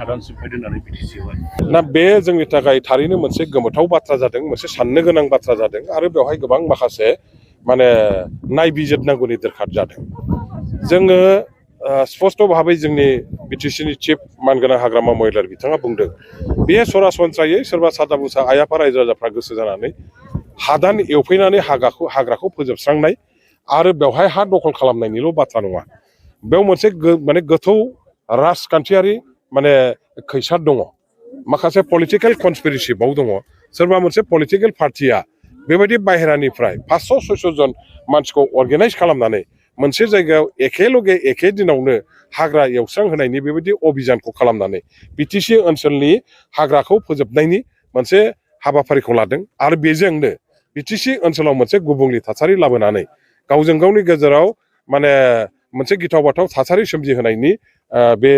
हादान सिफायदों होननानै बिटिसिआवहाय ना बे जोंनि थाखाय थारैनो मोनसे गोमोथाव बाथ्रा जादों मोनसे साननो गोनां बाथ्रा जादों आरो बेवहाय गोबां माखासे माने नायबिजिरनांगौनि दरखार जादों जोङो स्पष्ट भाबै जोंनि बिटिसिनि चिफ मानगोनां हाग्रामा महिलारि बिथाङा बुंदों बे सरासनस्रायै सोरबा सादा बुसा आइ आफा रायजो राजाफ्रा गोसो जानानै हादान एवफैनानै हाग्राखौ फोजोबस्रांनाय आरो बेवहाय हा दखल खालामनायनिल' बाथ्रा नङा बेयाव मोनसे माने गोथौ राजखान्थियारि माने खैसार दङ माखासे पलिटिकेल कनस्पिरेसि बाव दङ सोरबा मोनसे पलिटिकेल पार्टिया बेबायदि बाहेरानिफ्राय 500-600 जन मानसिखौ अर्गेनाइज खालामनानै मोनसे जायगायाव एखे दिनावनो हाग्रा एवस्रां होनायनि बेबायदि अभियानखौ खालामनानै बिटिसि ओनसोलनि हाग्राखौ फोजोबनायनि मोनसे हाबाफारिखौ लादों आरो बेजोंनो बिटिसि ओनसोलाव मोनसे गुबुंले थासारि लाबोनानै गावजों गावनि गेजेराव माने मोनसे गिथाव बाथाव थासारि सोमजिहोनायनि बे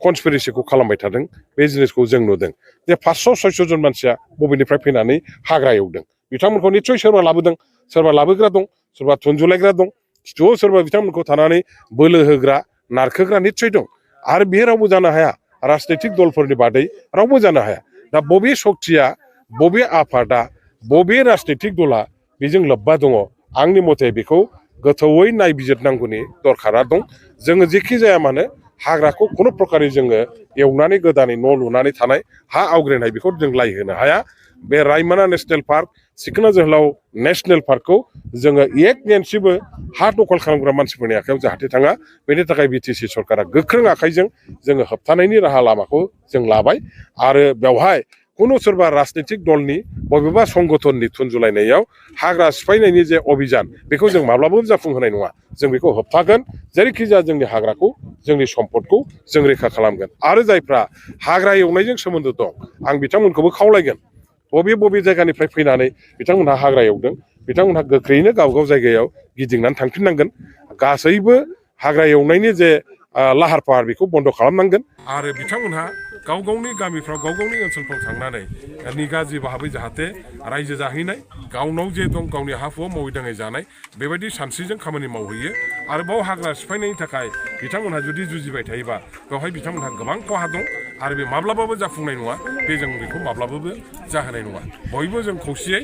कनस्पिरेसिखौ खालामबाय थादों बे जिनिसखौ जों नुदों जे 500-600 जन मानसिया बबेनिफ्राय फैनानै हाग्रा एवदों बिथांमोनखौ निस्सय सोरबा लाबोदों सोरबा लाबोग्रा दं सोरबा थुनजुलायग्रा दं खिथुआव सोरबा बिथांमोनखौ थानानै बोलो होग्रा नारखोग्रा निस्सय दं आरो बे रावबो जानो हाया राजनैतिक दलफोरनि बादै रावबो जानो हाया दा बबे शक्तिया बबे आफादा बबे राजनैतिक दला बेजों लोब्बा दङ आंनि मथे बेखौ गोथौयै नायबिजिरनांगौनि दरखारा दं जोङो जेखि जाया मानो हाग्राखौ खुनु प्रकारै जोङो एवनानै गोदानै न' लुनानै थानाय हा आवग्रिनाय बेखौ जों लायहोनो हाया बे रायमना नेसनेल पार्क सिखोना जोहोलाव नेसनेल पार्कखौ जोङो एक इन्सिबो हा दखल खालामग्रा मानसिफोरनि आखायाव जाहाथे थाङा बेनि थाखाय बिटिसि सरकारा गोख्रों आखाइजों जोङो होबथानायनि राहा लामाखौ जों लाबाय आरो बेवहाय खुनु सोरबा राजनैतिक दलनि बबेबा संगठननि थुनजुलायनायाव हाग्रा सिफायनायनि जे अभियान बेखौ जों माब्लाबाबो जाफुंहोनाय नङा जों बेखौ होबथागोन जेरैखिजाया जोंनि हाग्राखौ जोंनि सम्पदखौ जों रैखा खालामगोन आरो जायफ्रा हाग्रा एवनायजों सोमोन्दो दं आं बिथांमोनखौबो खावलायगोन बबे जायगानिफ्राय फैनानै बिथांमोनहा हाग्रा एवदों बिथांमोनहा गोख्रैयैनो गावबागाव जायगायाव गिदिंनानै थांफिननांगोन गासैबो हाग्रा एवनायनि जे लाहार फाहार बेखौ बन्द' खालामनांगोन आरो बिथांमोनहा गाव गावनि गामिफ्राव गाव गावनि ओनसोलफ्राव थांनानै निगाजि भाबै जाहाथे रायजो जाहैनाय गावनाव जे दं गावनि हा हुआव मावै दाङै जानाय बेबायदि सानस्रिजों खामानि मावहैयो आरो बाव हाग्रा सिफायनायनि थाखाय बिथांमोनहा जुदि जुजिबाय थायोबा बेवहाय बिथांमोनहा गोबां खहा दं आरो बे माब्लाबाबो जाफुंनाय नङा बे जों बेखौ माब्लाबाबो जाहोनाय नङा बयबो जों खौसेयै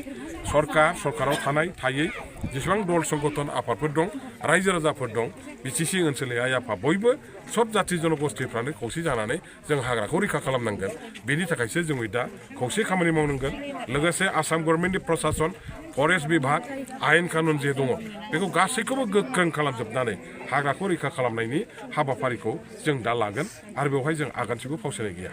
सरकाराव थायै जेसेबां दल संगठन आफादफोर दं रायजो राजाफोर दं बिटिसि ओनसोलनि आइ आफा बयबो सब जाथि जनगोष्ठीफ्रानो खौसे जानानै जों हाग्राखौ रैखा खालामनांगोन बेनि थाखायसो जोङो दा खौसे खामानि मावनांगोन लोगोसे आसाम गभर्नमेन्टनि प्रसासन फरेस्ट बिभाग आयेन कानुन जे दङ बेखौ गासैखौबो गोख्रों खालामजोबनानै हाग्राखौ रैखा खालामनायनि हाबाफारिखौ जों दा लागोन आरो बेवहाय जों आगानसेबो फावसायनाय गैया।